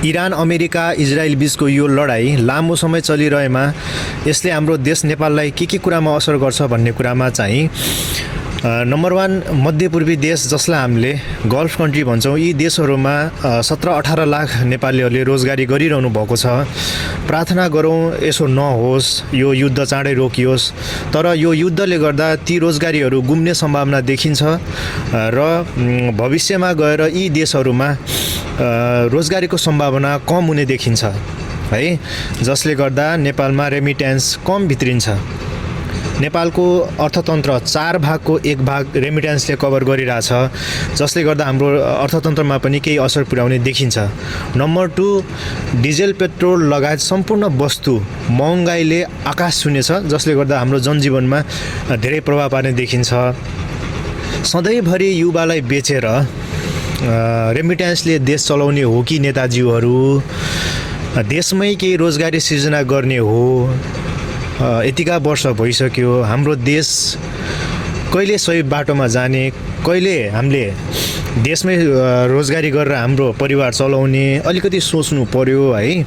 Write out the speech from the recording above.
Iran America Israel बीचको यो लडाईँ लामो समय चलिरहेमा यसले हाम्रो देश नेपाललाई के कुरामा असर गर्छ भन्ने कुरामा चाहिँ नम्बर 1 मध्यपूर्वी देश जसलाई हामीले गल्फ कन्ट्री भन्छौँ, यी देशहरूमा 17-18 लाख नेपालीहरूले रोजगारी गरिरहनु भएको छ। प्रार्थना गरौँ यसो नहोस्, यो युद्ध चाँडै रोकियोस्। तर यो युद्धले गर्दा ती रोजगारीहरू गुम्ने सम्भावना देखिन्छ र भविष्यमा गएर यी देशहरूमा रोजगारीको सम्भावना कम हुने देखिन्छ है, जसले गर्दा नेपालमा रेमिट्यान्स कम भित्रिन्छ। नेपालको अर्थतन्त्र 4 भागको 1 भाग रेमिट्यान्सले कभर गरिरहेछ, जसले गर्दा हाम्रो अर्थतन्त्रमा पनि केही असर पुर्याउने देखिन्छ। नम्बर 2, डिजेल पेट्रोल लगायत सम्पूर्ण वस्तु महँगाईले आकाश छुनेछ, जसले गर्दा हाम्रो जनजीवनमा धेरै प्रभाव पार्ने देखिन्छ। सधैँभरि युवालाई बेचेर रेमिट्यान्सले देश चलाउने हो कि नेताजीहरू, देशमै केही रोजगारी सिर्जना गर्ने हो? यतिका वर्ष भइसक्यो, हाम्रो देश कहिले सही बाटोमा जाने, कहिले हामीले देशमै रोजगारी गरेर हाम्रो परिवार चलाउने, अलिकति सोच्नु पर्यो है।